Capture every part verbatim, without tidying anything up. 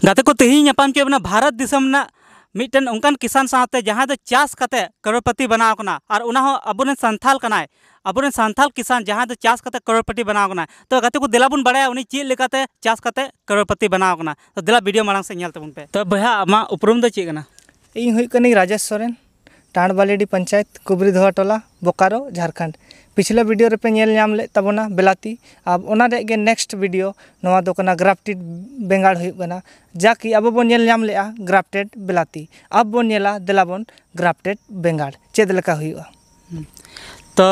ᱜᱟᱛᱮ ᱠᱚ, ᱛᱮᱦᱮᱧ ᱧᱟᱯᱟᱢ ᱦᱚᱪᱚᱭᱮᱫ ᱵᱚᱱᱟ ᱵᱷᱟᱨᱚᱛ ᱫᱤᱥᱚᱢ ᱨᱮᱱᱟᱜ ᱢᱤᱫᱴᱮᱱ ᱚᱱᱠᱟᱱ ᱠᱤᱥᱟᱱ ᱥᱟᱶᱛᱮ, ᱡᱟᱦᱟᱸᱭ ᱫᱚ ᱪᱟᱥ ᱠᱟᱛᱮ ᱠᱨᱳᱲᱯᱚᱛᱤ ᱵᱮᱱᱟᱣ ᱟᱠᱟᱱᱟ, ᱟᱨ ᱚᱱᱟ ᱦᱚᱸ ᱟᱵᱚᱨᱮᱱ ᱥᱟᱱᱛᱟᱞ ᱠᱟᱱᱟᱭ᱾ ᱟᱵᱚᱨᱮᱱ ᱥᱟᱱᱛᱟᱞ ᱠᱤᱥᱟᱱ, ᱡᱟᱦᱟᱸᱭ ᱫᱚ ᱪᱟᱥ ᱠᱟᱛᱮ ᱠᱨᱳᱲᱯᱚᱛᱤ ᱵᱮᱱᱟᱣ ᱟᱠᱟᱱᱟ᱾ ᱛᱚ ᱜᱟᱛᱮ ᱠᱚ, ᱫᱮᱞᱟ ᱵᱚᱱ ᱵᱟᱲᱟᱭᱟ ᱩᱱᱤ ᱪᱮᱫ ᱞᱮᱠᱟᱛᱮ ᱪᱟᱥ ᱠᱟᱛᱮ ᱠᱨᱳᱲᱯᱚᱛᱤ ᱵᱮᱱᱟᱣ ᱟᱠᱟᱱᱟ᱾ ᱛᱚ ᱫᱮᱞᱟ ᱵᱷᱤᱰᱤᱭᱳ ᱢᱟᱲᱟᱝ ᱥᱮᱫ ᱧᱮᱞ ᱛᱟᱵᱚᱱ ᱯᱮ᱾ ᱛᱚ ᱵᱚᱭᱦᱟ, ᱟᱢᱟᱜ ᱩᱯᱨᱩᱢ ᱫᱚ ᱪᱮᱫ ᱠᱟᱱᱟ? ᱤᱧ ᱦᱩᱭᱩᱜ ᱠᱟᱹᱱᱟᱹᱧ ᱨᱟᱡᱮᱥ ᱥᱚᱨᱮᱱ, ᱴᱟᱸᱰᱵᱟᱞᱤᱰᱤ ᱯᱚᱧᱪᱟᱭᱮᱛ, ᱠᱩᱵᱨᱤᱫᱷᱚᱣᱟ ᱴᱚᱞᱟ, ᱵᱳᱠᱟᱨᱳ, ᱡᱷᱟᱲᱠᱷᱚᱸᱰ᱾ ᱯᱤᱪᱷᱞᱟᱹ ᱵᱷᱤᱰᱤᱭᱳ ᱨᱮᱯᱮ ᱧᱮᱞ ᱧᱟᱢ ᱞᱮᱫ ᱛᱟᱵᱚᱱᱟ ᱵᱮᱞᱟᱛᱤ, ᱟᱨ ᱚᱱᱟ ᱨᱮᱭᱟᱜ ᱜᱮ ᱱᱮᱠᱥᱴ ᱵᱷᱤᱰᱤᱭᱳ ᱱᱚᱣᱟ ᱫᱚ ᱠᱟᱱᱟ ᱜᱨᱟᱯᱴᱤᱰ ᱵᱮᱸᱜᱟᱲ ᱦᱩᱭᱩᱜ ᱠᱟᱱᱟ, ᱡᱟ ᱠᱤ ᱟᱵᱚ ᱵᱚᱱ ᱧᱮᱞ ᱧᱟᱢ ᱞᱮᱜᱼᱟ ᱜᱨᱟᱯᱴᱮᱰ ᱵᱮᱞᱟᱛᱤ᱾ ᱟᱵᱚ ᱵᱚᱱ ᱧᱮᱞᱟ, ᱫᱮᱞᱟ ᱵᱚᱱ ᱜᱨᱟᱯᱴᱮᱰ ᱵᱮᱸᱜᱟᱲ ᱪᱮᱫ ᱞᱮᱠᱟ ᱦᱩᱭᱩᱜᱼᱟ᱾ ᱛᱚ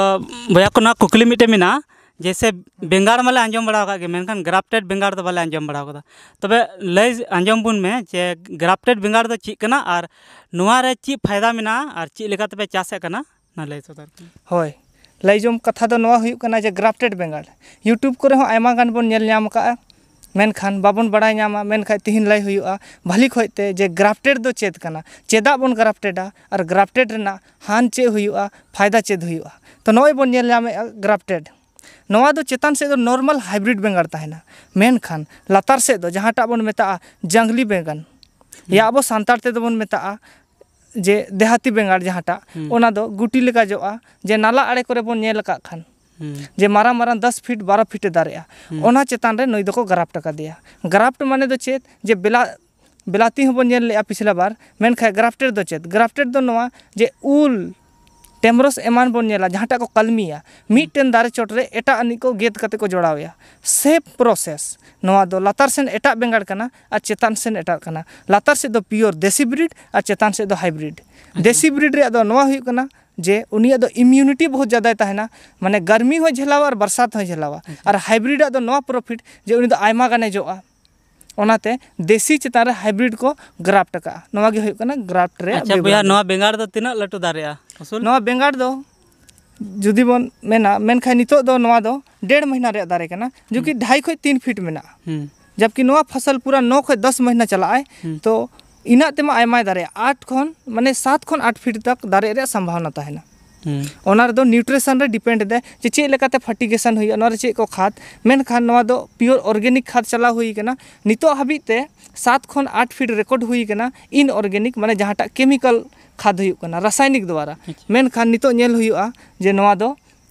ᱵᱚᱭᱦᱟ ᱠᱚ, ᱱᱚᱣᱟ ᱠᱩᱠᱞᱤ ᱢᱤᱫᱴᱮᱱ ᱢᱮᱱᱟᱜᱼᱟ, ᱡᱮᱭᱥᱮ ᱵᱮᱸᱜᱟᱲ ᱢᱟᱞᱮ ᱟᱸᱡᱚᱢ ᱵᱟᱲᱟ ᱟᱠᱟᱫ ᱜᱮ, ᱢᱮᱱᱠᱷᱟᱱ ᱜᱨᱟᱯᱴᱮᱰ ᱵᱮᱸᱜᱟᱲ ᱫᱚ ᱵᱟᱞᱮ ᱟᱸᱡᱚᱢ ᱵᱟᱲᱟ ᱟᱠᱟᱫᱟ᱾ ᱛᱚᱵᱮ ᱞᱟᱹᱭ ᱟᱸᱡᱚᱢ ᱵᱚᱱ ᱢᱮ ᱡᱮ ᱜᱨᱟᱯᱴᱮᱰ ᱵᱮᱸᱜᱟᱲ ᱫᱚ ᱪᱮᱫ ᱠᱟᱱᱟ ᱟᱨ ᱱᱚᱣᱟ ᱨᱮ ᱪᱮᱫ ᱯᱷᱟᱭᱫᱟ ᱢᱮᱱᱟᱜᱼᱟ ᱟᱨ ᱪᱮᱫ ᱞᱮᱠᱟ ᱛᱮᱯᱮ ᱪᱟᱥᱮᱫ ᱠᱟᱱᱟ, ᱚᱱᱟ ᱞᱟᱹᱭ ᱥᱚᱫᱚᱨ ᱯᱮ᱾ ᱦᱳᱭ, ᱞᱟᱹᱭ ᱡᱚᱝ ᱠᱟᱛᱷᱟ ᱫᱚ ᱱᱚᱣᱟ ᱦᱩᱭᱩᱜ ᱠᱟᱱᱟ ᱡᱮ ᱜᱨᱟᱯᱴᱮᱰ ᱵᱮᱸᱜᱟᱲ YouTube ᱠᱚᱨᱮ ᱦᱚᱸ ᱟᱭᱢᱟ ᱜᱟᱱ ᱵᱚᱱ ᱧᱮᱞ ᱧᱟᱢ ᱟᱠᱟᱫᱼᱟ, ᱢᱮᱱᱠᱷᱟᱱ ᱵᱟᱵᱚᱱ ᱵᱟᱲᱟᱭ ᱧᱟᱢᱟ᱾ ᱢᱮᱱᱠᱷᱟᱱ ᱛᱤᱦᱤᱧ ᱞᱟᱹᱭ ᱦᱩᱭᱩᱜᱼᱟ ᱵᱷᱟᱞᱤ ᱠᱷᱚᱡ ᱛᱮ ᱡᱮ ᱜᱨᱟᱯᱴᱮᱰ ᱫᱚ ᱪᱮᱫ ᱠᱟᱱᱟ, ᱪᱮᱫᱟᱜ ᱵᱚᱱ ᱜᱨᱟᱯᱴᱮᱰᱟ ᱟᱨ ᱜᱨᱟᱯᱴᱮᱰ ᱨᱮᱱᱟᱜ ᱦᱟᱹᱱ ᱪᱮᱫ ᱦᱩᱭᱩᱜᱼᱟ, ᱯᱷᱟᱭᱫᱟ ᱪᱮᱫ ᱦᱩᱭᱩᱜᱼᱟ᱾ ᱛᱚ ᱱᱚᱜᱼᱚᱭ ᱵᱚᱱ ᱧᱮᱞ ᱧᱟᱢᱮᱫᱼᱟ ᱜᱨᱟᱯᱴᱮᱰ᱾ ᱱᱚᱣᱟ ᱫᱚ ᱪᱮᱛᱟᱱ ᱥᱮᱫ ᱫᱚ ᱱᱚᱨᱢᱟᱞ ᱦᱟᱭᱵᱨᱤᱰ ᱵᱮᱸᱜᱟᱲ ᱛᱟᱦᱮᱱᱟ, ᱢᱮᱱᱠᱷᱟᱱ ᱞᱟᱛᱟᱨ ᱥᱮᱫ ᱫᱚ ᱡᱟᱦᱟᱸᱴᱟᱜ ᱵᱚᱱ ᱢᱮᱛᱟᱜᱼᱟ ᱡᱟᱝᱞᱤ ᱵᱮᱸᱜᱟᱲ, ᱭᱟ ᱟᱵᱚ ᱥᱟᱱᱛᱟᱲ ᱛᱮᱫᱚ ᱵᱚᱱ ᱢᱮᱛᱟᱜᱼᱟ ᱡᱮ ᱫᱮᱦᱟᱛᱤ ᱵᱮᱸᱜᱟᱲ ᱡᱟᱦᱟᱸᱴᱟᱜ, ᱦᱩᱸ᱾ ᱚᱱᱟ ᱫᱚ ᱜᱩᱴᱤ ᱞᱮᱠᱟ ᱡᱚᱜᱼᱟ, ᱡᱮ ᱱᱟᱞᱟ ᱟᱲᱮ ᱠᱚᱨᱮ ᱵᱚᱱ ᱧᱮᱞ ᱟᱠᱟᱫ ᱠᱷᱟᱱ, ᱦᱩᱸ᱾ ᱡᱮ ᱢᱟᱨᱟᱝ ᱢᱟᱨᱟᱝ ᱫᱚᱥ ᱯᱷᱤᱴ, ᱵᱟᱨᱚ ᱯᱷᱤᱴ ᱮ ᱫᱟᱨᱮᱜᱼᱟ, ᱦᱩᱸ᱾ ᱚᱱᱟ ᱪᱮᱛᱟᱱ ᱨᱮ ᱱᱩᱭ ᱫᱚᱠᱚ ᱜᱨᱟᱯᱴ ᱟᱠᱟᱫᱮᱭᱟ᱾ ᱜᱨᱟᱯᱴ ᱢᱟᱱᱮ ᱫᱚ ᱪᱮᱫ? ᱡᱮ ᱵᱮᱞᱟ-, ᱵᱮᱞᱟᱛᱤ ᱦᱚᱸᱵᱚᱱ ᱧᱮᱞ ᱞᱮᱜᱼᱟ ᱯᱤᱪᱷᱞᱟ ᱵᱟᱨ, ᱢᱮᱱᱠᱷᱟᱱ ᱜᱨᱟᱯᱴᱮᱰ ᱫᱚ ᱪᱮᱫ? ᱜᱨᱟᱯᱴᱮᱰ ᱫᱚ ᱱᱚᱣᱟ ᱡᱮ ᱩᱞ, ᱴᱮᱢᱨᱚᱥ ᱮᱢᱟᱱ ᱵᱚᱱ ᱧᱮᱞᱟ, ᱡᱟᱦᱟᱸᱴᱟᱜ ᱠᱚ ᱠᱟᱞᱢᱤᱭᱟ, ᱢᱤᱫᱴᱮᱱ ᱫᱟᱨᱮ ᱪᱚᱴ ᱨᱮ ᱮᱴᱟᱜ ᱟᱹᱱᱤᱡ ᱠᱚ ᱜᱮᱫ ᱠᱟᱛᱮ ᱠᱚ ᱡᱚᱲᱟᱣᱮᱭᱟ᱾ ᱥᱮᱢ ᱯᱨᱚᱥᱮᱥ᱾ ᱱᱚᱣᱟ ᱫᱚ ᱞᱟᱛᱟᱨ ᱥᱮᱱ ᱮᱴᱟᱜ ᱵᱮᱸᱜᱟᱲ ᱠᱟᱱᱟ ᱟᱨ ᱪᱮᱛᱟᱱ ᱥᱮᱱ ᱮᱴᱟᱜ ᱠᱟᱱᱟ᱾ ᱞᱟᱛᱟᱨ ᱥᱮᱫ ᱫᱚ ᱯᱤᱭᱳᱨ ᱫᱮᱥᱤ ᱵᱨᱤᱰ ᱟᱨ ᱪᱮᱛᱟᱱ ᱥᱮᱫ ᱫᱚ ᱦᱟᱭᱵᱨᱤᱰ᱾ ᱟᱪᱪᱷᱟ᱾ ᱫᱮᱥᱤ ᱵᱨᱤᱰ ᱨᱮᱭᱟᱜ ᱫᱚ ᱱᱚᱣᱟ ᱦᱩᱭᱩᱜ ᱠᱟᱱᱟ ᱡᱮ ᱩᱱᱤᱭᱟᱜ ᱫᱚ ᱤᱢᱤᱭᱩᱱᱤᱴᱤ ᱵᱚᱦᱩᱛ ᱡᱟᱫᱟᱭ ᱛᱟᱦᱮᱱᱟ, ᱢᱟᱱᱮ ᱜᱟᱨᱢᱤ ᱦᱚᱸᱭ ᱡᱷᱮᱞᱟᱣᱟ ᱟᱨ ᱵᱟᱨᱥᱟᱛ ᱦᱚᱸᱭ ᱡᱷᱮᱞᱟᱣᱟ᱾ ᱟᱪᱪᱷᱟ᱾ ᱟᱨ ᱦᱟᱭᱵᱨᱤᱰ ᱟᱜ ᱫᱚ ᱱᱚᱣᱟ ᱯᱨᱚᱯᱷᱤᱴ ᱡᱮ ᱩᱱᱤ ᱫᱚ ᱟᱭᱢᱟ ᱜᱟᱱᱮ ᱡᱚᱜᱼᱟ᱾ ᱚᱱᱟᱛᱮ ᱫᱮᱥᱤ ᱪᱮᱛᱟᱱ ᱨᱮ ᱦᱟᱭᱵᱨᱤᱰ ᱠᱚ ᱜᱨᱟᱯᱴ ᱟᱠᱟᱜᱼᱟ᱾ ᱱᱚᱣᱟ ᱜᱮ ᱦᱩᱭᱩᱜ ᱠᱟᱱᱟ ᱜᱨᱟᱯᱴ ᱨᱮᱭᱟᱜ ᱟᱪᱪᱷᱟ ᱵᱮᱵᱚᱦᱟᱨ ᱵᱚᱭᱦᱟ, ᱫᱚ᱾ ᱱᱚᱣᱟ ᱵᱮᱸᱜᱟᱲ ᱫᱚ ᱛᱤᱱᱟᱹᱜ ᱞᱟᱹᱴᱩ ᱫᱟᱨᱮᱜᱼᱟ ᱩᱥᱩᱞ? ᱱᱚᱣᱟ ᱵᱮᱸᱜᱟᱲ ᱫᱚ ᱡᱩᱫᱤ ᱵᱚᱱ ᱢᱮᱱᱟ, ᱢᱮᱱᱠᱷᱟᱱ ᱱᱤᱛᱚᱜ ᱫᱚ ᱱᱚᱣᱟ ᱫᱚ ᱰᱮᱲ ᱢᱟᱹᱦᱱᱟᱹ ᱨᱮᱭᱟᱜ ᱫᱟᱨᱮ ᱠᱟᱱᱟ, ᱡᱚᱠᱤ ᱦᱩᱸ᱾ ᱰᱷᱟᱭ ᱠᱷᱚᱡ ᱛᱤᱱ ᱯᱷᱤᱴ ᱢᱮᱱᱟᱜᱼᱟ᱾ ᱦᱩᱸ᱾ ᱡᱟᱵᱠᱤ ᱱᱚᱣᱟ ᱯᱷᱚᱥᱚᱞ ᱯᱩᱨᱟ ᱱᱚ ᱠᱷᱚᱡ ᱫᱚᱥ ᱢᱟᱹᱦᱱᱟᱹ ᱪᱟᱞᱟᱜᱼᱟᱭ, ᱦᱩᱸ᱾ ᱛᱚ ᱤᱱᱟᱹᱜ ᱛᱮᱢᱟ ᱟᱭᱢᱟᱭ ᱫᱟᱨᱮᱜᱼᱟ, ᱟᱴ ᱠᱷᱚᱱ, ᱢᱟᱱᱮ, ᱥᱟᱛ ᱠᱷᱚᱱ ᱟᱴ ᱯᱷᱤᱴ ᱛᱟᱠ ᱫᱟᱨᱮ ᱨᱮᱭᱟᱜ ᱥᱚᱢᱵᱷᱟᱵᱚᱱᱟ ᱛᱟᱦᱮᱱᱟ᱾ ᱦᱩᱸ᱾ ᱚᱱᱟ ᱨᱮᱫᱚ ᱱᱤᱭᱩᱴᱨᱤᱥᱚᱱ ᱨᱮ ᱰᱤᱯᱮᱱᱰ ᱮᱫᱟᱭ, ᱡᱮ ᱪᱮᱫ ᱞᱮᱠᱟᱛᱮ ᱯᱷᱟᱨᱴᱤᱜᱮᱥᱚᱱ ᱦᱩᱭᱩᱜᱼᱟ, ᱱᱚᱣᱟ ᱨᱮ ᱪᱮᱫ ᱠᱚ ᱠᱷᱟᱫᱽ᱾ ᱢᱮᱱᱠᱷᱟᱱ ᱱᱚᱣᱟ ᱫᱚ ᱯᱤᱭᱳᱨ ᱚᱨᱜᱮᱱᱤᱠ ᱠᱷᱟᱫᱽ ᱪᱟᱞᱟᱣ ᱦᱩᱭ ᱠᱟᱱᱟ᱾ ᱱᱤᱛᱚᱜ ᱦᱟᱹᱵᱤᱡ ᱛᱮ ᱥᱟᱛ ᱠᱷᱚᱱ ᱟᱴ ᱯᱷᱤᱴ ᱨᱮᱠᱚᱨᱰ ᱦᱩᱭ ᱠᱟᱱᱟ ᱤᱱ ᱚᱨᱜᱮᱱᱤᱠ, ᱢᱟᱱᱮ ᱡᱟᱦᱟᱸᱴᱟᱜ ᱠᱮᱢᱤᱠᱟᱞ ᱠᱷᱟᱫᱽ ᱦᱩᱭᱩᱜ ᱠᱟᱱᱟ, ᱨᱟᱥᱟᱭᱱᱤᱠ ᱫᱣᱟᱨᱟ᱾ ᱟᱪᱪᱷᱟ᱾ ᱢᱮᱱᱠᱷᱟᱱ ᱱᱤᱛᱚᱜ ᱧᱮᱞ ᱦᱩᱭᱩᱜᱼᱟ ᱡᱮ ᱱᱚᱣᱟ ᱫᱚ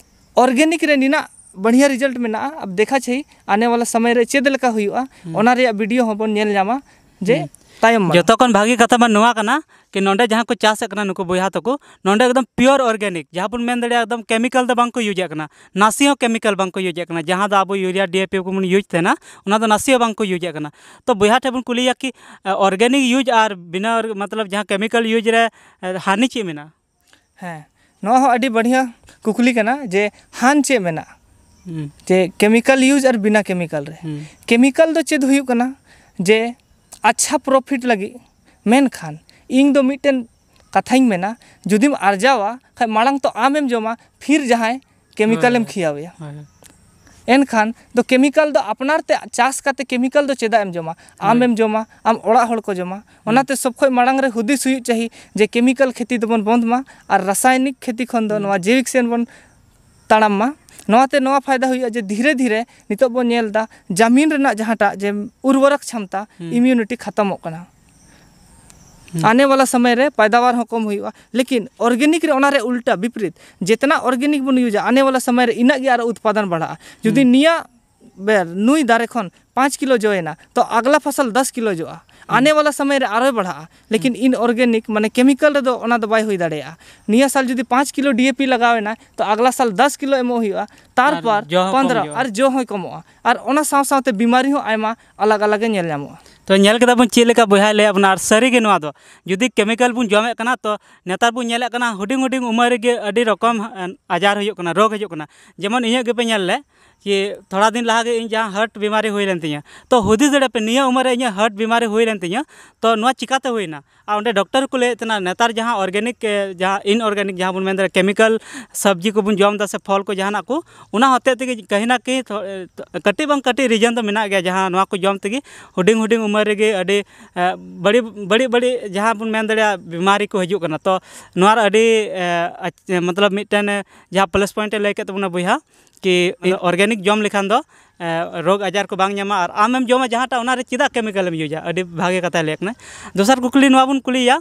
ᱚᱨᱜᱮᱱᱤᱠ ᱨᱮ ᱱᱤᱱᱟᱜ ᱵᱟᱲᱤᱭᱟ ᱨᱮᱡᱟᱞᱴ ᱢᱮᱱᱟᱜᱼᱟ, ᱟᱵ ᱫᱮᱠᱷᱟ ᱪᱟᱦᱤ ᱟᱱᱮ ᱣᱟᱞᱟ ᱥᱚᱢᱚᱭ ᱨᱮ ᱪᱮᱫ ᱞᱮᱠᱟ ᱦᱩᱭᱩᱜᱼᱟ, ᱦᱩᱸ᱾ ᱚᱱᱟ ᱨᱮᱭᱟᱜ ᱵᱷᱤᱰᱤᱭᱳ ᱦᱚᱸᱵᱚᱱ ᱧᱮᱞ ᱧᱟᱢᱟ ᱡᱮ ᱦᱩᱸ᱾ ᱛᱟᱭᱚᱢ ᱢᱟᱲᱟᱝ᱾ ᱡᱚᱛᱚ ᱠᱷᱚᱱ ᱵᱷᱟᱹᱜᱤ ᱠᱟᱛᱷᱟ ᱢᱟ ᱱᱚᱣᱟ ᱠᱟᱱᱟ ᱠᱤ ᱱᱚᱰᱮ ᱡᱟᱦᱟᱸ ᱠᱚ ᱪᱟᱥᱮᱫ ᱠᱟᱱᱟ ᱱᱩᱠᱩ ᱵᱚᱭᱦᱟ ᱛᱟᱠᱚ, ᱱᱚᱰᱮ ᱮᱠᱫᱚᱢ ᱯᱤᱭᱳᱨ ᱚᱨᱜᱮᱱᱤᱠ, ᱡᱟᱦᱟᱸ ᱵᱚᱱ ᱢᱮᱱ ᱫᱟᱲᱮᱭᱟᱜᱼᱟ ᱮᱠᱫᱚᱢ ᱠᱮᱢᱤᱠᱟᱞ ᱫᱚ ᱵᱟᱝ ᱠᱚ ᱤᱭᱩᱡᱮᱫ ᱠᱟᱱᱟ, ᱱᱟᱥᱮ ᱦᱚᱸ ᱠᱮᱢᱤᱠᱟᱞ ᱵᱟᱝ ᱠᱚ ᱤᱭᱩᱡᱮᱫ ᱠᱟᱱᱟ᱾ ᱡᱟᱦᱟᱸ ᱫᱚ ᱟᱵᱚ ᱤᱭᱩᱨᱤᱭᱟ, ᱰᱤ ᱮ ᱯᱤ ᱠᱚᱵᱚᱱ ᱤᱭᱩᱡᱽ ᱛᱟᱦᱮᱱᱟ, ᱚᱱᱟ ᱫᱚ ᱱᱟᱥᱮ ᱦᱚᱸ ᱵᱟᱝ ᱠᱚ ᱤᱭᱩᱡᱮᱫ ᱠᱟᱱᱟ᱾ ᱛᱚ ᱵᱚᱭᱦᱟ ᱴᱷᱮᱱ ᱵᱚᱱ ᱠᱩᱞᱤᱭᱟ ᱠᱤ ᱚᱨᱜᱮᱱᱤᱠ ᱤᱭᱩᱡᱽ ᱟᱨ ᱵᱤᱱᱟᱹ ᱚᱨ-, ᱢᱚᱛᱞᱚᱵ ᱡᱟᱦᱟᱸ ᱠᱮᱢᱤᱠᱟᱞ ᱤᱭᱩᱡᱽ ᱨᱮ ᱦᱟᱹᱱᱤ ᱪᱮᱫ ᱢᱮᱱᱟᱜᱼᱟ? ᱦᱮᱸ, ᱱᱚᱣᱟ ᱦᱚᱸ ᱟᱹᱰᱤ ᱵᱟᱲᱤᱭᱟ ᱠᱩᱠᱞᱤ ᱠᱟᱱᱟ ᱡᱮ ᱦᱟᱱ ᱪᱮᱫ ᱢᱮᱱᱟᱜᱼᱟ? ᱦᱩᱸ᱾ ᱡᱮ ᱠᱮᱢᱤᱠᱟᱞ ᱤᱭᱩᱡᱽ ᱟᱨ ᱵᱤᱱᱟ ᱠᱮᱢᱤᱠᱟᱞ ᱨᱮ᱾ ᱦᱩᱸ᱾ ᱠᱮᱢᱤᱠᱟᱞ ᱫᱚ ᱪᱮᱫ ᱦᱩᱭᱩᱜ ᱠᱟᱱᱟ ᱡᱮ ᱟᱪᱪᱷᱟ ᱯᱨᱚᱯᱷᱤᱴ ᱞᱟᱹᱜᱤᱫ, ᱢᱮᱱᱠᱷᱟᱱ ᱤᱧ ᱫᱚ ᱢᱤᱫᱴᱮᱱ ᱠᱟᱛᱷᱟᱧ ᱢᱮᱱᱟ, ᱡᱩᱫᱤᱢ ᱟᱨᱡᱟᱣᱟ ᱠᱷᱟᱡ ᱢᱟᱲᱟᱝ ᱛᱚ ᱟᱢᱮᱢ ᱡᱚᱢᱟ, ᱯᱷᱤᱨ ᱡᱟᱦᱟᱸᱭ ᱠᱮᱢᱤᱠᱟᱞᱮᱢ ᱦᱳᱭ᱾ ᱠᱷᱤᱭᱟᱣᱮᱭᱟ᱾ ᱦᱳᱭ᱾ ᱮᱱᱠᱷᱟᱱ ᱫᱚ ᱠᱮᱢᱤᱠᱟᱞ ᱫᱚ ᱟᱯᱱᱟᱨ ᱛᱮ ᱪᱟᱥ ᱠᱟᱛᱮ ᱠᱮᱢᱤᱠᱟᱞ ᱫᱚ ᱪᱮᱫᱟᱜ ᱮᱢ ᱡᱚᱢᱟ? ᱦᱳᱭ᱾ ᱟᱢᱮᱢ ᱡᱚᱢᱟ, ᱟᱢ ᱚᱲᱟᱜ ᱦᱚᱲ ᱠᱚ ᱡᱚᱢᱟ᱾ ᱦᱩᱸ᱾ ᱚᱱᱟᱛᱮ ᱥᱚᱵ ᱠᱷᱚᱡ ᱢᱟᱲᱟᱝ ᱨᱮ ᱦᱩᱫᱤᱥ ᱦᱩᱭᱩᱜ ᱪᱟᱹᱦᱤ ᱡᱮ ᱠᱮᱢᱤᱠᱟᱞ ᱠᱷᱮᱛᱤ ᱫᱚᱵᱚᱱ ᱵᱚᱱᱫ ᱢᱟ ᱟᱨ ᱨᱟᱥᱟᱭᱱᱤᱠ ᱠᱷᱮᱛᱤ ᱠᱷᱚᱱ ᱫᱚ ᱦᱩᱸ᱾ ᱱᱚᱣᱟ ᱡᱮᱭᱵᱤᱠ ᱥᱮᱱ ᱵᱚᱱ ᱛᱟᱲᱟᱢ ᱢᱟ᱾ ᱱᱚᱣᱟᱛᱮ ᱱᱚᱣᱟ ᱯᱷᱟᱭᱫᱟ ᱦᱩᱭᱩᱜᱼᱟ ᱡᱮ ᱫᱷᱤᱨᱮ ᱫᱷᱤᱨᱮ ᱱᱤᱛᱚᱜ ᱵᱚᱱ ᱧᱮᱞ ᱮᱫᱟ ᱡᱟᱢᱤᱱ ᱨᱮᱱᱟᱜ ᱡᱟᱦᱟᱸᱴᱟᱜ ᱡᱮ ᱩᱨᱵᱚᱨᱚᱠ ᱪᱷᱟᱢᱛᱟ, ᱦᱩᱸ᱾ ᱤᱢᱤᱭᱩᱱᱤᱴᱤ ᱠᱷᱟᱛᱚᱢᱚᱜ ᱠᱟᱱᱟ᱾ ᱦᱩᱸ᱾ ᱟᱱᱮ ᱣᱟᱞᱟ ᱥᱚᱢᱚᱭ ᱨᱮ ᱯᱟᱭᱫᱟᱣᱟᱨ ᱦᱚᱸ ᱠᱚᱢ ᱦᱩᱭᱩᱜᱼᱟ᱾ ᱞᱮᱠᱤᱱ ᱚᱨᱜᱮᱱᱤᱠ ᱨᱮ ᱚᱱᱟ ᱨᱮ ᱩᱞᱴᱟ ᱵᱤᱯᱨᱤᱛ, ᱡᱮᱛᱱᱟ ᱚᱨᱜᱮᱱᱤᱠ ᱵᱚᱱ ᱤᱭᱩᱡᱟ ᱟᱱᱮ ᱣᱟᱞᱟ ᱥᱚᱢᱚᱭ ᱨᱮ ᱤᱱᱟᱹᱜ ᱜᱮ ᱟᱨᱚ ᱩᱛᱯᱟᱫᱚᱱ ᱵᱟᱲᱦᱟᱜᱼᱟ᱾ ᱡᱩᱫᱤ ᱦᱩᱸ᱾ ᱱᱤᱭᱟᱹ ᱵᱮᱨ ᱱᱩᱭ ᱫᱟᱨᱮ ᱠᱷᱚᱱ ᱯᱟᱸᱪ ᱠᱤᱞᱳ ᱡᱚᱭᱮᱱᱟ, ᱛᱚ ᱟᱜᱽᱞᱟ ᱯᱷᱚᱥᱚᱞ ᱫᱚᱥ ᱠᱤᱞᱳ ᱡᱚᱜᱼᱟ᱾ ᱦᱩᱸ᱾ ᱟᱱᱮ ᱣᱟᱞᱟ ᱥᱚᱢᱚᱭ ᱨᱮ ᱟᱨᱚᱭ ᱵᱟᱲᱦᱟᱜᱼᱟ᱾ ᱞᱮᱠᱤᱱ ᱦᱩᱸ᱾ ᱤᱱ ᱚᱨᱜᱮᱱᱤᱠ ᱢᱟᱱᱮ ᱠᱮᱢᱤᱠᱟᱞ ᱨᱮᱫᱚ ᱚᱱᱟ ᱫᱚ ᱵᱟᱭ ᱦᱩᱭ ᱫᱟᱲᱮᱭᱟᱜᱼᱟ᱾ ᱱᱤᱭᱟᱹ ᱥᱟᱞ ᱡᱩᱫᱤ ᱯᱟᱸᱪ ᱠᱤᱞᱳ ᱰᱤ ᱮ ᱯᱤ ᱞᱟᱜᱟᱣ ᱮᱱᱟ, ᱛᱚ ᱟᱜᱽᱞᱟ ᱥᱟᱞ ᱫᱚᱥ ᱠᱤᱞᱳ ᱮᱢᱚᱜ ᱦᱩᱭᱩᱜᱼᱟ, ᱛᱟᱨᱯᱚᱨ ᱟᱨ ᱡᱚ ᱦᱚᱸ ᱠᱚᱢ ᱯᱚᱱᱫᱽᱨᱚ ᱦᱩᱭᱩᱜᱼᱟ᱾ ᱟᱨ ᱡᱚ ᱦᱚᱸᱭ ᱠᱚᱢᱚᱜᱼᱟ᱾ ᱟᱨ ᱚᱱᱟ ᱥᱟᱶ ᱥᱟᱶᱛᱮ ᱵᱤᱢᱟᱨᱤ ᱦᱚᱸ ᱟᱭᱢᱟ ᱟᱞᱟᱜᱽ ᱟᱞᱟᱜᱽ ᱜᱮ ᱧᱮᱞ ᱧᱟᱢᱚᱜᱼᱟ᱾ ᱛᱚ ᱧᱮᱞ ᱠᱮᱫᱟ ᱵᱚᱱ ᱪᱮᱫ ᱞᱮᱠᱟ ᱵᱚᱭᱦᱟᱭ ᱞᱟᱹᱭᱟᱫ ᱵᱚᱱᱟ, ᱟᱨ ᱥᱟᱹᱨᱤ ᱜᱮ ᱱᱚᱣᱟ ᱫᱚ ᱡᱩᱫᱤ ᱠᱮᱢᱤᱠᱟᱞ ᱵᱚᱱ ᱡᱚᱢᱮᱫ ᱠᱟᱱᱟ, ᱛᱚ ᱱᱮᱛᱟᱨ ᱵᱚᱱ ᱧᱮᱞᱮᱫ ᱠᱟᱱᱟ ᱦᱩᱰᱤᱧ ᱦᱩᱰᱤᱧ ᱩᱢᱮᱨ ᱨᱮᱜᱮ ᱟᱹᱰᱤ ᱨᱚᱠᱚᱢ, ᱮ, ᱟᱡᱟᱨ ᱦᱩᱭᱩᱜ ᱠᱟᱱᱟ, ᱨᱳᱜᱽ ᱦᱤᱡᱩᱜ ᱠᱟᱱᱟ᱾ ᱡᱮᱢᱚᱱ ᱤᱧᱟᱹᱜ ᱜᱮᱯᱮ ᱧᱮᱞ ᱞᱮ, ᱡᱮ ᱛᱷᱚᱲᱟ ᱫᱤᱱ ᱞᱟᱦᱟ ᱜᱮ ᱤᱧ ᱡᱟᱦᱟᱸ ᱦᱟᱨᱴ ᱵᱤᱢᱟᱨᱤ ᱦᱩᱭ ᱞᱮᱱ ᱛᱤᱧᱟᱹ, ᱛᱚ ᱦᱩᱫᱤᱥ ᱫᱟᱲᱮᱭᱟᱜ ᱯᱮ, ᱱᱤᱭᱟᱹ ᱩᱢᱮᱨ ᱨᱮ ᱤᱧᱟᱹᱜ ᱦᱟᱨᱴ ᱵᱤᱢᱟᱨᱤ ᱦᱩᱭ ᱞᱮᱱ ᱛᱤᱧᱟᱹ, ᱛᱚ ᱱᱚᱣᱟ ᱪᱤᱠᱟᱛᱮ ᱦᱩᱭᱱᱟ? ᱟᱨ ᱚᱸᱰᱮ ᱰᱚᱠᱴᱚᱨ ᱠᱚ ᱞᱟᱹᱭᱮᱫ ᱛᱟᱦᱮᱱᱟ, ᱱᱮᱛᱟᱨ ᱡᱟᱦᱟᱸ ᱚᱨᱜᱟᱱᱤᱠ, ᱮ, ᱡᱟᱦᱟᱸ ᱤᱱᱚᱨᱜᱟᱱᱤᱠ, ᱡᱟᱦᱟᱸ ᱵᱚᱱ ᱢᱮᱱ ᱫᱟᱲᱮᱭᱟᱜᱼᱟ, ᱠᱮᱢᱤᱠᱮᱞ ᱥᱚᱵᱽᱡᱤ ᱠᱚᱵᱚᱱ ᱡᱚᱢ ᱮᱫᱟ ᱥᱮ ᱯᱷᱚᱞ ᱠᱚ ᱡᱟᱦᱟᱱᱟᱜ ᱠᱚ, ᱚᱱᱟ ᱦᱚᱛᱮᱡ ᱛᱮᱜᱮ ᱠᱟᱹᱦᱤ ᱱᱟ ᱠᱟᱹᱦᱤ ᱛᱷᱚ-, ᱮ, ᱠᱟᱹᱴᱤᱡ ᱵᱟᱝ ᱠᱟᱹᱴᱤᱡ ᱨᱤᱡᱚᱱ ᱫᱚ ᱢᱮᱱᱟᱜ ᱜᱮᱭᱟ, ᱡᱟᱦᱟᱸ ᱱᱚᱣᱟ ᱠᱚ ᱡᱚᱢ ᱛᱮᱜᱮ ᱦᱩᱰᱤᱧ ᱦᱩᱰᱤᱧ ᱩᱢᱮᱨ ᱨᱮᱜᱮ ᱟᱹᱰᱤ, ᱮ, ᱵᱟᱹᱲᱤᱡ, ᱵᱟᱹᱲᱤᱡ, ᱵᱟᱹᱲᱤᱡ ᱡᱟᱦᱟᱸ ᱵᱚᱱ ᱢᱮᱱ ᱫᱟᱲᱮᱭᱟᱜᱼᱟ, ᱵᱤᱢᱟᱨᱤ ᱠᱚ ᱦᱤᱡᱩᱜ ᱠᱟᱱᱟ᱾ ᱛᱚ ᱱᱚᱣᱟ ᱨᱮ ᱟᱹᱰᱤ, ᱮ, ᱟᱪ-, ᱢᱚᱛᱞᱚᱵ ᱢᱤᱫᱴᱮᱱ, ᱮ, ᱡᱟᱦᱟᱸ ᱯᱞᱟᱥ ᱯᱚᱭᱮᱱᱴ ᱮ ᱞᱟᱹᱭ ᱠᱮᱫ ᱛᱟᱵᱚᱱᱟ ᱵᱚᱭᱦᱟ, ᱠᱤ ᱤᱧ ᱚᱨᱜᱟᱱᱤᱠ ᱡᱚᱢ ᱞᱮᱠᱷᱟᱱ ᱫᱚ, ᱮ, ᱨᱳᱜᱽ ᱟᱡᱟᱨ ᱠᱚ ᱵᱟᱝ ᱧᱟᱢᱟ, ᱟᱨ ᱟᱢᱮᱢ ᱡᱚᱢᱟ ᱡᱟᱦᱟᱸᱴᱟᱜ, ᱚᱱᱟᱨᱮ ᱪᱮᱫᱟᱜ ᱠᱮᱢᱤᱠᱮᱞ ᱮᱢ ᱤᱭᱩᱡᱟ? ᱟᱹᱰᱤ ᱵᱷᱟᱜᱮ ᱠᱟᱛᱷᱟᱭ ᱞᱟᱹᱭ ᱠᱟᱱᱟ᱾ ᱫᱚᱥᱟᱨ ᱠᱩᱠᱞᱤ ᱱᱚᱣᱟ ᱵᱚᱱ ᱠᱩᱞᱤᱭᱟ,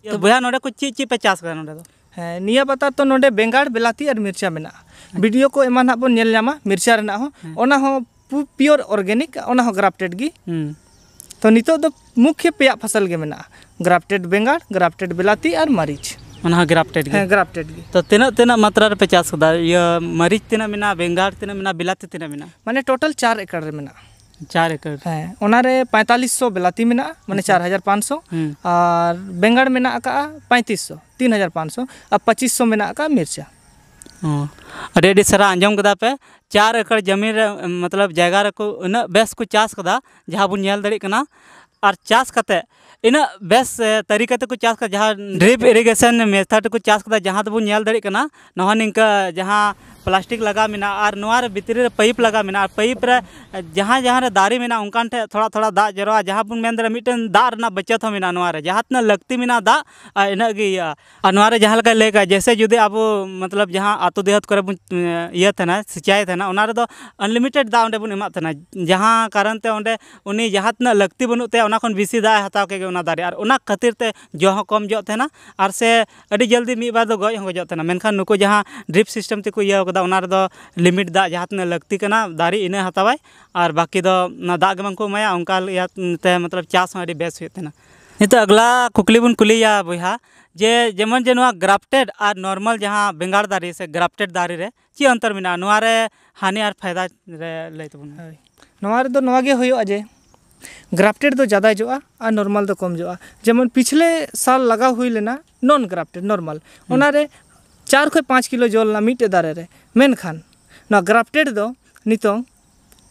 ᱛᱚ ᱵᱚᱭᱦᱟ, ᱱᱚᱰᱮ ᱠᱚ ᱪᱮᱫ ᱪᱮᱫ ᱯᱮ ᱪᱟᱥ ᱠᱟᱫᱟ ᱱᱚᱰᱮ ᱫᱚ? ᱦᱮᱸ, ᱱᱤᱭᱟᱹ ᱯᱟᱛᱟ ᱛᱚ ᱱᱚᱰᱮ ᱵᱮᱸᱜᱟᱲ, ᱵᱤᱞᱟᱹᱛᱤ ᱟᱨ ᱢᱤᱨᱪᱟ ᱢᱮᱱᱟᱜᱼᱟ᱾ ᱵᱷᱤᱰᱤᱭᱳ ᱠᱚ ᱮᱢᱟ ᱱᱟᱦᱟᱜ ᱵᱚᱱ ᱧᱮᱞ ᱧᱟᱢᱟ ᱢᱤᱨᱪᱟ ᱨᱮᱱᱟᱜ ᱦᱚᱸ, ᱦᱮᱸ᱾ ᱚᱱᱟ ᱦᱚᱸ ᱯᱩ-, ᱯᱤᱭᱳᱨ ᱚᱨᱜᱟᱱᱤᱠ, ᱚᱱᱟ ᱦᱚᱸ ᱜᱨᱟᱯᱴᱮᱰ ᱜᱮ᱾ ᱦᱩᱸ᱾ ᱛᱚ ᱱᱤᱛᱚᱜ ᱫᱚ ᱢᱩᱠᱷᱭᱚ ᱯᱮᱭᱟ ᱯᱷᱚᱥᱚᱞ ᱜᱮ ᱢᱮᱱᱟᱜᱼᱟ, ᱜᱨᱟᱯᱴᱮᱰ ᱵᱮᱸᱜᱟᱲ, ᱜᱨᱟᱯᱴᱮᱰ ᱵᱤᱞᱟᱹᱛᱤ ᱟᱨ ᱢᱟᱹᱨᱤᱪ᱾ ᱚᱱᱟ ᱦᱚᱸ ᱜᱨᱟᱯᱴᱮᱰ ᱜᱮ? ᱦᱮᱸ, ᱜᱨᱟᱯᱴᱮᱰ ᱜᱮ᱾ ᱛᱚ ᱛᱤᱱᱟᱹᱜ, ᱛᱤᱱᱟᱹᱜ ᱢᱟᱛᱨᱟ ᱨᱮᱯᱮ ᱪᱟᱥ ᱠᱟᱫᱟ? ᱤᱭᱟᱹ, ᱢᱟᱹᱨᱤᱪ ᱛᱤᱱᱟᱹᱜ ᱢᱮᱱᱟᱜᱼᱟ, ᱵᱮᱸᱜᱟᱲ ᱛᱤᱱᱟᱹᱜ ᱢᱮᱱᱟᱜᱼᱟ, ᱵᱤᱞᱟᱹᱛᱤ ᱛᱤᱱᱟᱹᱜ ᱢᱮᱱᱟᱜᱼᱟ? ᱢᱟᱱᱮ ᱴᱳᱴᱟᱞ ᱪᱟᱨ ᱮᱠᱚᱨ ᱨᱮ ᱢᱮᱱᱟᱜᱼᱟ᱾ ᱪᱟᱨ ᱮᱠᱚᱨ? ᱦᱮᱸ, ᱚᱱᱟᱨᱮ ᱯᱚᱸᱭᱛᱟᱞᱤᱥ ᱥᱚ ᱵᱤᱞᱟᱹᱛᱤ ᱢᱮᱱᱟᱜᱼᱟ, ᱢᱟᱱᱮ ᱟᱪᱪᱷᱟ᱾ ᱪᱟᱨ ᱦᱟᱡᱟᱨ ᱯᱟᱸᱪᱥᱚ, ᱦᱩᱸ᱾ ᱟᱨ ᱵᱮᱸᱜᱟᱲ ᱢᱮᱱᱟᱜ ᱟᱠᱟᱜᱼᱟ ᱯᱚᱸᱭᱛᱨᱤᱥ ᱥᱚ, ᱛᱤᱱ ᱦᱟᱡᱟᱨ ᱯᱟᱸᱪᱥᱚ, ᱟᱨ ᱯᱚᱸᱪᱤᱥ ᱥᱚ ᱢᱮᱱᱟᱜ ᱟᱠᱟᱜᱼᱟ ᱢᱤᱨᱪᱟ᱾ ᱚ, ᱟᱹᱰᱤ ᱟᱹᱰᱤ ᱥᱟᱨᱦᱟᱣ᱾ ᱟᱸᱡᱚᱢ ᱠᱮᱫᱟ ᱯᱮ, ᱪᱟᱨ ᱮᱠᱚᱨ ᱡᱟᱹᱢᱤᱱ ᱨᱮ, ᱢᱚᱛᱞᱚᱵ ᱡᱟᱭᱜᱟ ᱨᱮᱠᱚ ᱩᱱᱟᱹᱜ ᱵᱮᱥ ᱠᱚ ᱪᱟᱥ ᱠᱟᱫᱟ, ᱡᱟᱦᱟᱸ ᱵᱚᱱ ᱧᱮᱞ ᱫᱟᱲᱮᱭᱟᱜ ᱠᱟᱱᱟ᱾ ᱟᱨ ᱪᱟᱥ ᱠᱟᱛᱮ ᱤᱱᱟᱹᱜ ᱵᱮᱥ, ᱮ, ᱛᱟᱹᱨᱤᱠᱟ ᱛᱮᱠᱚ ᱪᱟᱥ ᱠᱟᱫᱟ, ᱡᱟᱦᱟᱸ ᱰᱨᱤᱯ ᱤᱨᱤᱜᱮᱥᱚᱱ ᱢᱮᱛᱷᱚᱰ ᱛᱮᱠᱚ ᱪᱟᱥ ᱠᱟᱫᱟ, ᱡᱟᱦᱟᱸ ᱫᱚᱵᱚᱱ ᱧᱮᱞ ᱫᱟᱲᱮᱭᱟᱜ ᱠᱟᱱᱟ, ᱱᱚᱣᱟ ᱱᱤᱝᱠᱟᱹ ᱡᱟᱦᱟᱸ ᱯᱞᱟᱥᱴᱤᱠ ᱞᱟᱜᱟᱣ ᱢᱮᱱᱟᱜᱼᱟ ᱟᱨ ᱱᱚᱣᱟ ᱨᱮ ᱵᱷᱤᱛᱨᱤ ᱨᱮ ᱯᱟᱭᱤᱯ ᱞᱟᱜᱟᱣ ᱢᱮᱱᱟᱜᱼᱟ᱾ ᱟᱨ ᱯᱟᱭᱤᱯ ᱨᱮ ᱡᱟᱦᱟᱸ, ᱡᱟᱦᱟᱸ ᱨᱮ ᱫᱟᱨᱮ ᱢᱮᱱᱟᱜᱼᱟ, ᱚᱱᱠᱟᱱ ᱴᱷᱮᱱ ᱛᱷᱚᱲᱟ ᱛᱷᱚᱲᱟ ᱫᱟᱜ ᱡᱚᱨᱚᱜᱼᱟ, ᱡᱟᱦᱟᱸ ᱵᱚᱱ ᱢᱮᱱ ᱫᱟᱲᱮᱭᱟᱜᱼᱟ, ᱢᱤᱫᱴᱮᱱ ᱫᱟᱜ ᱨᱮᱱᱟᱜ ᱵᱟᱪᱚᱛ ᱦᱚᱸ ᱢᱮᱱᱟᱜᱼᱟ ᱱᱚᱣᱟ ᱨᱮ, ᱡᱟᱦᱟᱸ ᱛᱤᱱᱟᱹᱜ ᱞᱟᱹᱠᱛᱤ ᱢᱮᱱᱟᱜᱼᱟ ᱫᱟᱜ, ᱟᱨ ᱤᱱᱟᱹᱜ ᱜᱮ ᱤᱭᱟᱹᱜᱼᱟ᱾ ᱟᱨ ᱱᱚᱣᱟ ᱨᱮ ᱡᱟᱦᱟᱸ ᱞᱮᱠᱟ ᱞᱟᱹᱭ ᱠᱟᱜᱼᱟ, ᱡᱮᱭᱥᱮ ᱡᱩᱫᱤ ᱟᱵᱚ, ᱢᱚᱛᱞᱚᱵ, ᱡᱟᱦᱟᱸ ᱟᱹᱛᱩ ᱫᱮᱦᱟᱛ ᱠᱚᱨᱮ ᱵᱚᱱ, ᱮᱸ, ᱤᱭᱟᱹ ᱛᱟᱦᱮᱱᱟ, ᱥᱤᱸᱪᱟᱭ ᱛᱟᱦᱮᱱᱟ, ᱚᱱᱟ ᱨᱮᱫᱚ ᱟᱱᱞᱤᱢᱤᱴᱮᱰ ᱫᱟᱜ ᱚᱸᱰᱮ ᱵᱚᱱ ᱮᱢᱟᱜ ᱛᱟᱦᱮᱱᱟ, ᱡᱟᱦᱟᱸ ᱠᱟᱨᱚᱱ ᱛᱮ ᱚᱸᱰᱮ ᱩᱱᱤ ᱡᱟᱦᱟᱸ ᱛᱤᱱᱟᱹᱜ ᱞᱟᱹᱠᱛᱤ ᱵᱟᱹᱱᱩᱜ ᱛᱟᱭᱟ, ᱚᱱᱟ ᱠᱷᱚᱱ ᱵᱮᱥᱤ ᱫᱟᱜ ᱮ ᱦᱟᱛᱟᱣ ᱠᱮᱫ ᱜᱮ ᱚᱱᱟ ᱫᱟᱨᱮ, ᱟᱨ ᱚᱱᱟ ᱠᱷᱟᱹᱛᱤᱨ ᱛᱮ ᱡᱚ ᱦᱚᱸ ᱠᱚᱢ ᱡᱚᱜ ᱛᱟᱦᱮᱱᱟ, ᱟᱨ ᱥᱮ ᱟᱹᱰᱤ ᱡᱚᱞᱫᱤ ᱢᱤᱫ ᱵᱟᱨ ᱫᱚ ᱜᱚᱡ ᱦᱚᱸ ᱜᱚᱡᱚᱜ ᱛᱟᱦᱮᱱᱟ᱾ ᱢᱮᱱᱠᱷᱟᱱ ᱱᱩᱠᱩ ᱡᱟᱦᱟᱸ ᱰᱨᱤᱯ ᱥᱤᱥᱴᱮᱢ ᱛᱮᱠᱚ ᱤᱭᱟᱹ ᱠᱟᱫᱟ, ᱚᱱᱟ ᱨᱮᱫᱚ ᱞᱤᱢᱤᱴ ᱫᱟᱜ ᱡᱟᱦᱟᱸ ᱛᱤᱱᱟᱹᱜ ᱞᱟᱹᱠᱛᱤ ᱠᱟᱱᱟ ᱫᱟᱨᱮ, ᱤᱱᱟᱹ ᱦᱟᱛᱟᱣᱟᱭ, ᱟᱨ ᱵᱟᱹᱠᱤ ᱫᱚ ᱚᱱᱟ ᱫᱟᱜ ᱜᱮ ᱵᱟᱝ ᱠᱚ ᱮᱢᱟᱭᱟ᱾ ᱚᱱᱠᱟ ᱤᱭᱟᱹᱛᱮ, ᱢᱚᱛᱞᱚᱵ, ᱪᱟᱥ ᱦᱚᱸ ᱟᱹᱰᱤ ᱵᱮᱥ ᱦᱩᱭᱩᱜ ᱛᱟᱦᱮᱱᱟ᱾ ᱱᱤᱛᱚᱜ ᱟᱜᱽᱞᱟ ᱠᱩᱠᱞᱤ ᱵᱚᱱ ᱠᱩᱞᱤᱭᱟ ᱵᱚᱭᱦᱟ, ᱡᱮ ᱡᱮᱢᱚᱱ ᱡᱮ ᱱᱚᱣᱟ ᱜᱨᱟᱯᱴᱮᱰ ᱟᱨ ᱱᱚᱨᱢᱟᱞ ᱡᱟᱦᱟᱸ ᱵᱮᱸᱜᱟᱲ ᱫᱟᱨᱮ ᱥᱮ ᱜᱨᱟᱯᱴᱮᱰ ᱫᱟᱨᱮ ᱨᱮ ᱪᱮᱫ ᱚᱱᱛᱚᱨ ᱢᱮᱱᱟᱜᱼᱟ? ᱱᱚᱣᱟ ᱨᱮ ᱦᱟᱹᱱᱤ ᱟᱨ ᱯᱷᱟᱭᱫᱟ ᱨᱮ ᱞᱟᱹᱭ ᱛᱟᱵᱚᱱ ᱢᱮ᱾ ᱦᱳᱭ᱾ ᱱᱚᱣᱟ ᱨᱮᱫᱚ ᱱᱚᱣᱟ ᱜᱮ ᱦᱩᱭᱩᱜᱼᱟ ᱡᱮ ᱜᱨᱟᱯᱴᱮᱰ ᱫᱚ ᱡᱟᱫᱟ ᱡᱚᱜᱼᱟ ᱟᱨ ᱱᱚᱨᱢᱟᱞ ᱫᱚ ᱠᱚᱢ ᱡᱚᱜᱼᱟ᱾ ᱡᱮᱢᱚᱱ ᱯᱤᱪᱷᱞᱮ ᱥᱟᱞ ᱞᱟᱜᱟᱣ ᱦᱩᱭ ᱞᱮᱱᱟ ᱱᱚᱱ ᱜᱨᱟᱯᱴᱮᱰ ᱱᱚᱨᱢᱟᱞ, ᱦᱩᱸ᱾ ᱚᱱᱟᱨᱮ ᱪᱟᱨ ᱠᱷᱚᱱ ᱯᱟᱸᱪ ᱠᱤᱞᱳ ᱡᱚ ᱞᱮᱱᱟ ᱢᱤᱫᱴᱮᱡ ᱫᱟᱨᱮ ᱨᱮ, ᱢᱮᱱᱠᱷᱟᱱ ᱱᱚᱣᱟ ᱜᱨᱟᱯᱴᱮᱰ ᱫᱚ ᱱᱤᱛᱚᱝ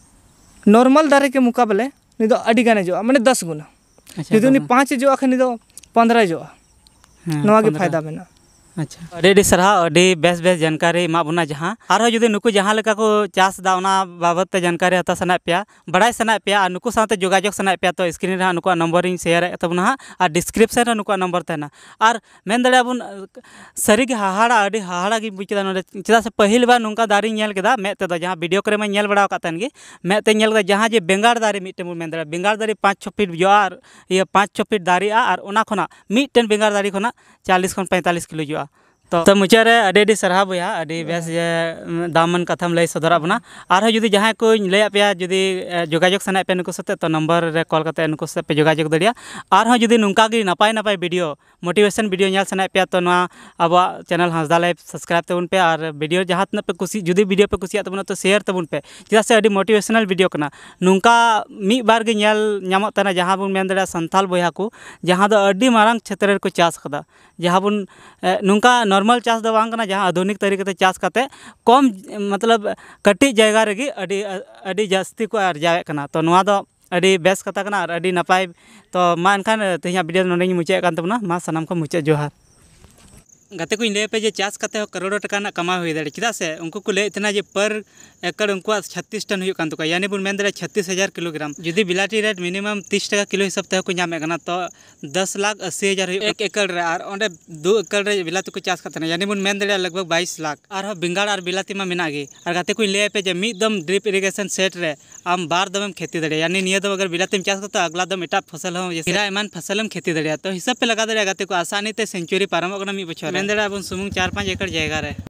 ᱱᱚᱨᱢᱟᱞ ᱫᱟᱨᱮ ᱠᱮ ᱢᱩᱠᱟᱵᱞᱮ ᱱᱤᱛᱚᱜ ᱟᱹᱰᱤ ᱜᱟᱱᱮ ᱡᱚᱜᱼᱟ, ᱢᱟᱱᱮ ᱫᱚᱥ ᱜᱩᱱᱟ᱾ ᱟᱪᱪᱷᱟ, ᱡᱩᱫᱤ ᱩᱱᱤ ᱫᱚᱥ ᱜᱩᱱᱟ᱾ ᱯᱟᱸᱪ ᱮ ᱡᱚᱜᱼᱟ ᱠᱷᱟᱱ ᱱᱤᱛᱚᱜ ᱯᱚᱱᱫᱽᱨᱚᱭ ᱡᱚᱜᱼᱟ᱾ ᱦᱮᱸ, ᱱᱚᱣᱟ ᱜᱮ ᱯᱚᱱᱫᱽᱨᱚ᱾ ᱯᱷᱟᱭᱫᱟ ᱢᱮᱱᱟᱜᱼᱟ᱾ ᱟᱪᱪᱷᱟ, ᱟᱹᱰᱤ ᱟᱹᱰᱤ ᱥᱟᱨᱦᱟᱣ, ᱟᱹᱰᱤ ᱵᱮᱥ ᱵᱮᱥ ᱡᱟᱱᱠᱟᱨᱤ ᱮᱢᱟᱜ ᱵᱚᱱᱟ᱾ ᱡᱟᱦᱟᱸ ᱟᱨᱦᱚᱸ ᱡᱩᱫᱤ ᱱᱩᱠᱩ ᱡᱟᱦᱟᱸ ᱞᱮᱠᱟ ᱠᱚ ᱪᱟᱥ ᱮᱫᱟ, ᱚᱱᱟ ᱵᱟᱵᱚᱫ ᱛᱮ ᱡᱟᱱᱠᱟᱨᱤ ᱦᱟᱛᱟᱣ ᱥᱟᱱᱟᱭᱮᱫ ᱯᱮᱭᱟ, ᱵᱟᱲᱟᱭ ᱥᱟᱱᱟᱭᱮᱫ ᱯᱮᱭᱟ ᱟᱨ ᱱᱩᱠᱩ ᱥᱟᱶᱛᱮ ᱡᱳᱜᱟᱡᱳᱜᱽ ᱥᱟᱱᱟᱭᱮᱫ ᱯᱮᱭᱟ, ᱛᱚ ᱥᱠᱨᱤᱱ ᱨᱮ ᱦᱟᱸᱜ ᱱᱩᱠᱩᱣᱟᱜ ᱱᱚᱢᱵᱚᱨ ᱤᱧ ᱥᱮᱭᱟᱨᱮᱫ ᱛᱟᱵᱚᱱᱟ ᱦᱟᱸᱜ, ᱟᱨ ᱰᱤᱥᱠᱨᱤᱯᱥᱚᱱ ᱨᱮ ᱱᱩᱠᱩᱣᱟᱜ ᱱᱚᱢᱵᱚᱨ ᱛᱟᱦᱮᱱᱟ᱾ ᱟᱨ ᱢᱮᱱ ᱫᱟᱲᱮᱭᱟᱜᱼᱟ ᱵᱚᱱ, ᱥᱟᱹᱨᱤᱜᱮ ᱦᱟᱦᱟᱲᱟ, ᱟᱹᱰᱤ ᱦᱟᱦᱟᱲᱟ ᱜᱤᱧ ᱵᱩᱡ ᱠᱮᱫᱟ ᱱᱚᱰᱮ, ᱪᱮᱫᱟᱜ ᱥᱮ ᱯᱟᱹᱦᱤᱞ ᱵᱟᱨ ᱱᱚᱝᱠᱟ ᱫᱟᱨᱮᱧ ᱧᱮᱞ ᱠᱮᱫᱟ ᱢᱮᱫ ᱛᱮᱫᱚ, ᱡᱟᱦᱟᱸ ᱵᱷᱤᱰᱤᱭᱳ ᱠᱚᱨᱮ ᱢᱟᱧ ᱧᱮᱞ ᱵᱟᱲᱟ ᱟᱠᱟᱫ ᱛᱟᱦᱮᱱ ᱜᱮ, ᱢᱮᱫ ᱛᱮᱧ ᱧᱮᱞ ᱠᱮᱫᱟ ᱡᱟᱦᱟᱸ ᱡᱮ ᱵᱮᱸᱜᱟᱲ ᱫᱟᱨᱮ ᱢᱤᱫᱴᱮᱱ ᱵᱚᱱ ᱢᱮᱱ ᱫᱟᱲᱮᱭᱟᱜᱼᱟ, ᱵᱮᱸᱜᱟᱲ ᱫᱟᱨᱮ ᱯᱟᱸᱪ ᱪᱷᱚ ᱯᱷᱤᱴ ᱡᱚᱜᱼᱟ ᱟᱨ ᱤᱭᱟᱹ ᱯᱟᱸᱪ ᱪᱷᱚ ᱯᱷᱤᱴ ᱫᱟᱨᱮᱜᱼᱟ, ᱟᱨ ᱚᱱᱟ ᱠᱷᱚᱱᱟᱜ ᱢᱤᱫᱴᱮᱱ ᱵᱮᱸᱜᱟᱲ ᱫᱟᱨᱮ ᱠᱷᱚᱱᱟᱜ ᱪᱟᱞᱤᱥ ᱠᱷᱚᱱ ᱯᱚᱸᱭᱛᱟᱞᱤᱥ ᱠᱤᱞᱳ ᱡᱚᱜᱼᱟ᱾ ᱛᱚ, ᱛᱚ ᱢᱩᱪᱟᱹᱫ ᱨᱮ ᱟᱹᱰᱤ ᱟᱹᱰᱤ ᱥᱟᱨᱦᱟᱣ ᱵᱚᱭᱦᱟ, ᱟᱹᱰᱤ ᱵᱮᱥ ᱡᱮ, ᱩᱢ, ᱫᱟᱢᱟᱱ ᱠᱟᱛᱷᱟᱢ ᱞᱟᱹᱭ ᱥᱚᱫᱚᱨᱟᱜ ᱵᱚᱱᱟ᱾ ᱟᱨᱦᱚᱸ ᱡᱩᱫᱤ ᱡᱟᱦᱟᱸᱭ ᱠᱚᱧ ᱞᱟᱹᱭᱟᱫ ᱯᱮᱭᱟ, ᱡᱩᱫᱤ, ᱮ, ᱡᱳᱜᱟᱡᱳᱜᱽ ᱥᱟᱱᱟᱭᱮᱫ ᱯᱮᱭᱟ ᱱᱩᱠᱩ ᱥᱟᱛᱮ, ᱛᱚ ᱱᱚᱢᱵᱚᱨ ᱨᱮ ᱠᱚᱞ ᱠᱟᱛᱮ ᱱᱩᱠᱩ ᱥᱟᱛᱮ ᱯᱮ ᱡᱳᱜᱟᱡᱳᱜᱽ ᱫᱟᱲᱮᱭᱟᱜᱼᱟ᱾ ᱟᱨᱦᱚᱸ ᱡᱩᱫᱤ ᱱᱚᱝᱠᱟ ᱜᱮ ᱱᱟᱯᱟᱭ ᱱᱟᱯᱟᱭ ᱵᱷᱤᱰᱤᱭᱳ, ᱢᱳᱴᱤᱵᱷᱮᱥᱚᱱ ᱵᱷᱤᱰᱤᱭᱳ ᱧᱮᱞ ᱥᱟᱱᱟᱭᱮᱫ ᱯᱮᱭᱟ, ᱛᱚ ᱱᱚᱣᱟ ᱟᱵᱚᱣᱟᱜ ᱪᱮᱱᱮᱞ ᱦᱟᱸᱥᱫᱟ ᱞᱟᱭᱤᱵᱷ ᱥᱟᱵᱥᱠᱨᱟᱭᱤᱵ ᱛᱟᱵᱚᱱ ᱯᱮ᱾ ᱟᱨ ᱵᱷᱤᱰᱤᱭᱳ ᱡᱟᱦᱟᱸ ᱛᱤᱱᱟᱹᱜ ᱯᱮ ᱠᱩᱥᱤ, ᱡᱩᱫᱤ ᱵᱷᱤᱰᱤᱭᱳ ᱯᱮ ᱠᱩᱥᱤᱭᱟᱜ ᱛᱟᱵᱚᱱᱟ, ᱛᱚ ᱥᱮᱭᱟᱨ ᱛᱟᱵᱚᱱ ᱯᱮ, ᱪᱮᱫᱟᱜ ᱥᱮ ᱟᱹᱰᱤ ᱢᱳᱴᱤᱵᱷᱮᱥᱚᱱᱟᱞ ᱵᱷᱤᱰᱤᱭᱳ ᱠᱟᱱᱟ᱾ ᱱᱚᱝᱠᱟ ᱢᱤᱫ ᱵᱟᱨ ᱜᱮ ᱧᱮᱞ ᱧᱟᱢᱚᱜ ᱛᱟᱦᱮᱱᱟ, ᱡᱟᱦᱟᱸ ᱵᱚᱱ ᱢᱮᱱ ᱫᱟᱲᱮᱭᱟᱜᱼᱟ ᱥᱟᱱᱛᱟᱞ ᱵᱚᱭᱦᱟ ᱠᱚ, ᱡᱟᱦᱟᱸ ᱫᱚ ᱟᱹᱰᱤ ᱢᱟᱨᱟᱝ ᱪᱷᱮᱛᱨᱚ ᱨᱮᱠᱚ ᱪᱟᱥ ᱠᱟᱫᱟ, ᱡᱟᱦᱟᱸ ᱵᱚᱱ, ᱮ, ᱱᱚᱝᱠᱟ ᱱᱚᱨᱢᱟᱞ ᱪᱟᱥ ᱫᱚ ᱵᱟᱝ ᱠᱟᱱᱟ, ᱡᱟᱦᱟᱸ ᱟᱫᱷᱩᱱᱤᱠ ᱛᱟᱹᱨᱤᱠᱟ ᱛᱮ ᱪᱟᱥ ᱠᱟᱛᱮ ᱠᱚᱢ, ᱢᱚᱛᱞᱚᱵ, ᱠᱟᱹᱴᱤᱡ ᱡᱟᱭᱜᱟ ᱨᱮᱜᱮ ᱟᱹᱰᱤ, ᱟᱹᱰᱤ ᱡᱟᱹᱥᱛᱤ ᱠᱚ ᱟᱨᱡᱟᱣᱮᱫ ᱠᱟᱱᱟ᱾ ᱛᱚ ᱱᱚᱣᱟ ᱫᱚ ᱟᱹᱰᱤ ᱵᱮᱥ ᱠᱟᱛᱷᱟ ᱠᱟᱱᱟ ᱟᱨ ᱟᱹᱰᱤ ᱱᱟᱯᱟᱭ᱾ ᱛᱚ ᱢᱟ ᱮᱱᱠᱷᱟᱱ ᱛᱮᱦᱮᱧᱟᱜ ᱵᱷᱤᱰᱤᱭᱳ ᱱᱚᱸᱰᱮᱧ ᱢᱩᱪᱟᱹᱫ ᱠᱟᱱ ᱛᱟᱵᱚᱱᱟ᱾ ᱢᱟ ᱥᱟᱱᱟᱢ ᱠᱚ ᱢᱩᱪᱟᱹᱫ ᱡᱚᱦᱟᱨ᱾ ᱜᱟᱛᱮ ᱠᱚᱧ ᱞᱟᱹᱭ ᱟᱯᱮ ᱡᱮ ᱪᱟᱥ ᱠᱟᱛᱮ ᱦᱚᱸ ᱠᱟᱨᱳᱲ ᱴᱟᱠᱟ ᱨᱮᱱᱟᱜ ᱠᱟᱢᱟᱣ ᱦᱩᱭ ᱫᱟᱲᱮᱭᱟᱜᱼᱟ, ᱪᱮᱫᱟᱜ ᱥᱮ ᱩᱱᱠᱩ ᱠᱚ ᱞᱟᱹᱭᱮᱫ ᱛᱟᱦᱮᱱᱟ ᱡᱮ per acre ᱩᱱᱠᱩᱣᱟᱜ ᱪᱷᱟᱛᱤᱥ ᱴᱚᱱ ᱦᱩᱭᱩᱜ ᱠᱟᱱ ᱛᱟᱠᱚᱣᱟ, ᱭᱟᱱᱤ ᱵᱚᱱ ᱢᱮᱱ ᱫᱟᱲᱮᱭᱟᱜᱼᱟ ᱪᱷᱟᱛᱤᱥ ᱦᱟᱡᱟᱨ ᱠᱤᱞᱳᱜᱨᱟᱢ᱾ ᱡᱩᱫᱤ ᱵᱤᱞᱟᱹᱛᱤ ᱨᱮᱴ ᱢᱤᱱᱤᱢᱟᱢ ᱛᱤᱥ ᱴᱟᱠᱟ ᱠᱤᱞᱳ ᱦᱤᱥᱟᱹᱵ ᱛᱮᱦᱚᱸ ᱠᱚ ᱧᱟᱢᱮᱫ ᱠᱟᱱᱟ, ᱛᱚ ᱫᱚᱥ ᱞᱟᱠᱷ ᱟᱥᱤ ᱦᱟᱡᱟᱨ ᱦᱩᱭᱩᱜ ᱮᱠ ᱮᱠᱚᱨ ᱨᱮ, ᱟᱨ ᱚᱸᱰᱮ ᱫᱩ ᱮᱠᱚᱨ ᱨᱮ ᱵᱤᱞᱟᱹᱛᱤ ᱠᱚ ᱪᱟᱥ ᱠᱟᱜ ᱛᱟᱦᱮᱱᱟ, ᱭᱟᱱᱤ ᱵᱚᱱ ᱢᱮᱱ ᱫᱟᱲᱮᱭᱟᱜᱼᱟ ᱞᱟᱜᱽ ᱵᱷᱟᱜᱽ ᱵᱟᱭᱤᱥ ᱞᱟᱠᱷ᱾ ᱟᱨᱦᱚᱸ ᱵᱮᱸᱜᱟᱲ ᱟᱨ ᱵᱤᱞᱟᱹᱛᱤ ᱢᱟ ᱢᱮᱱᱟᱜ ᱜᱮ, ᱟᱨ ᱜᱟᱛᱮ ᱠᱚᱧ ᱞᱟᱹᱭ ᱟᱯᱮ ᱡᱮ ᱢᱤᱫ ᱫᱚᱢ ᱰᱨᱤᱯ ᱤᱨᱤᱜᱮᱥᱚᱱ ᱥᱮᱴ ᱨᱮ ᱟᱢ ᱵᱟᱨ ᱫᱚᱢᱮᱢ ᱠᱷᱮᱛᱤ ᱫᱟᱲᱮᱭᱟᱜᱼᱟ, ᱭᱟᱱᱤ ᱱᱤᱭᱟᱹ ᱫᱚᱢ ᱟᱜᱟᱨ ᱵᱤᱞᱟᱹᱛᱤᱢ ᱪᱟᱥ ᱠᱟᱜ ᱛᱚ ᱟᱜᱽᱞᱟ ᱫᱚᱢ ᱮᱴᱟᱜ ᱯᱷᱚᱥᱚᱞ ᱦᱚᱸ, ᱡᱮᱥᱮ ᱠᱷᱤᱨᱟ ᱮᱢᱟᱱ ᱯᱷᱚᱥᱚᱞᱮᱢ ᱠᱷᱮᱛᱤ ᱫᱟᱲᱮᱭᱟᱜᱼᱟ᱾ ᱛᱚ ᱦᱤᱥᱟᱹᱵ ᱯᱮ ᱞᱟᱜᱟᱣ ᱫᱟᱲᱮᱭᱟᱜᱼᱟ ᱜᱟᱛᱮ ᱠᱚ, ᱟᱥᱟᱱᱤ ᱛᱮ ᱥᱮᱧᱪᱩᱨᱤ ᱯᱟᱨᱚᱢᱚᱜ ᱠᱟᱱᱟ ᱢᱤᱫ ᱵᱚᱪᱷᱚᱨ ᱨᱮ᱾ ᱢᱮᱱ ᱫᱟᱲᱮᱭᱟᱜᱼᱟ ᱵᱚᱱ ᱥᱩᱢᱩᱝ ᱪᱟᱨ ᱯᱟᱸᱪ ᱮᱠᱚᱨ ᱡᱟᱭᱜᱟ ᱨᱮ᱾